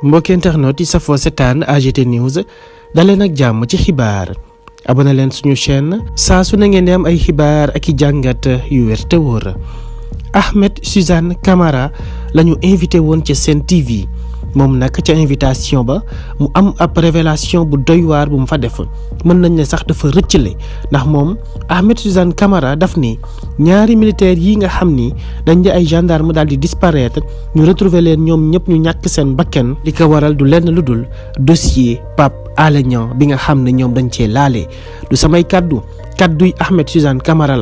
mbokki internet yi safoo setaan AGT News daleen ak jàmm ci xibaar abonné leen suñu chaîne saa su na ngeen di am ay xibaar ak i jàngat yu wér te wóor. Ahmed Suzanne Camara lañu invité woon ci Sen TV moom nag ca invitation ba mu am ab révélation bu doy waar bu mu fa def mën nañ ne sax dafa rëccale ndax moom Ahmed Suzanne Camara daf ni ñaari militaires yi nga xam ni dañ di ay gendarme daal di disparaître ñu retrouver leen ñoom ñëpp ñu ñàkk seen bakken li ko waral du lenn lu dul dossier Pape Alé Niang bi nga xam ne ñoom dañ cee laale du samay kadduy Ahmed Suzanne Camara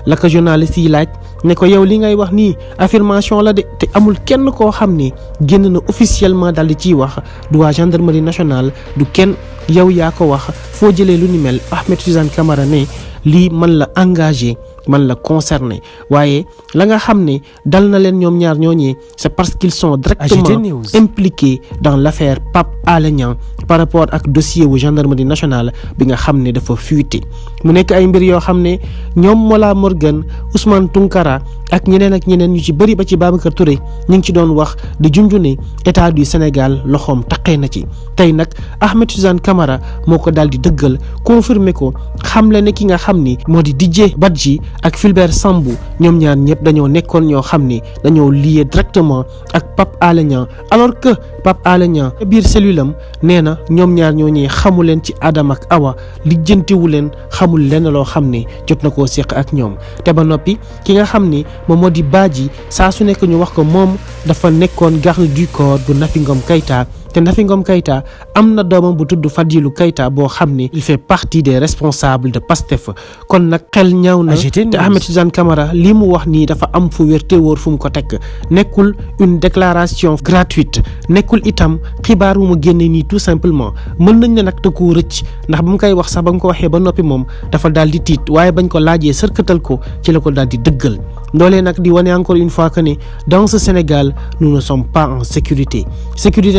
la ko journaliste yi laaj ne ko yow li ngay wax nii affirmation la de te amul kenn koo xam ni génn na officiellement daal di ciy wax du waa gendarmerie nationale du kenn yow yaa ko wax foo jëlee lu ni mel Ahmed Suzanne Camara ne lii man la engagé man la concerné waaye la nga xam ne dal na leen ñoom ñaar ñooñee c'est parce qu'ils sont directement impliqués dans l'affaire Pape Alé Niang par rapport ak dossier wu gendarmerie nationale bi nga xam ne dafa fuité mu nekk ay mbir yoo xam ne ñoom Mollah Morgun Ousmane Tounkara ak ñeneen ñu ci bëri ba ci Babacar Touré ñu ngi ci doon wax di junju ne état du Sénégal loxoom taqee na ci tey nag Ahmed Suzanne Camara moo ko daal di dëggal confirmer ko xamle ne ki nga xam ni moo di Didier Badji ak Fulbert Sambou ñoom ñaar ñëpp dañoo nekkoon ñoo xam ni dañoo lié directement ak Pape Alé Niang alors que Pape Alé Niang biir cellule am nee na ñoom ñaar ñoo ñee xamu leen ci Adama ak Awa lijjantiwu leen xamul lenn loo xam ne jot na koo séq ak ñoom te ba noppi ki nga xam ni moom moo di Badji saa su nekk ñu wax ko moom dafa nekkoon garde du corps bu Nafi Ngom Keïta te Nafi Ngom Keïta am na doomam bu tudd Fadilou Keïta boo xam ne il fait partie des responsables de Pastef kon nag xel ñaaw na te Ahmed Suzanne Camara lii mu wax nii dafa am fu wér te wóor fu mu ko teg nekkul une déclaration gratuite nekkul itam xibaar wu mu génne nii tout simplement mën nañ ne nag da koo rëcc ndax ba mu koy wax sax ba mu ko waxee ba noppi moom dafa daal di tiit waaye bañ ko laajee sërkatal ko ci la ko daal di dëggal loolee nag di wane encore une fois que ne dans ce Sénégal nous ne sommes pas en sécurité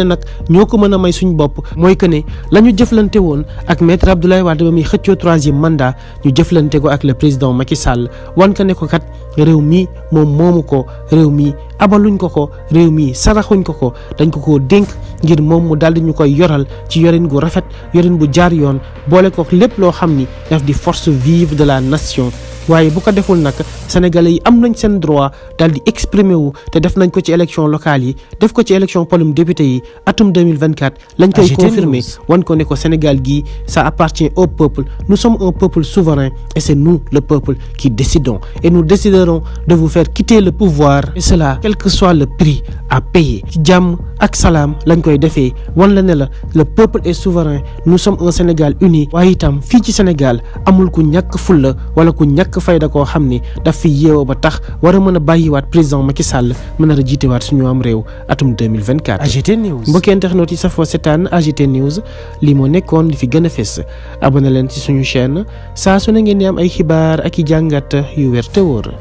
nag ñoo ko mën a may suñ bopp mooy que ne la ñu jëflante woon ak maître Abdoulaye Wade ba muy xëccoo 3e mandat ñu jëflante ko ak le président Macky Sall wan ka ne ko kat réew mi moom moomu ko réew mi abaluñ ko réew mi saraxuñ ko dañ ko dénk ngir moom mu daal di ñu koy yoral ci yorin gu rafet yorin bu jaar yoon boole ko lépp loo xam ni daf di force vive de la nation waaye bu ko deful nag sénégalais yi am nañ seen droit daal di exprimer wu te def nañ ko ci élection locale yi def ko ci élection palum député yi atum 2024 lañ koy confirmer wan ko ne ko Sénégal gii ça appartient au peuple nous sommes un peuple souverain et c'est nous le peuple qui décidons et nous déciderons de vous faire quitter le pouvoir et cela quel que soit le prix à payer ci jàmm ak salaam lañ koy defee wan la ne la le peuple est souverain nous sommes un Sénégal uni waaye itam fii ci Sénégal amul ku ñàkk fulla wala ku ñàkk fayda koo xam ni daf fi yeewoo ba tax war a mën a bàyyiwaat président Macky Sall mën a jiitewaat suñu am réew atum 2024. AGT News mbokki internet yi safoo setaan AGT News lii moo nekkoon li fi gën a fës abonné leen ci suñu chaîne saa su ne ngeen di am ay xibaar ak i jàngat yu wér te wóor.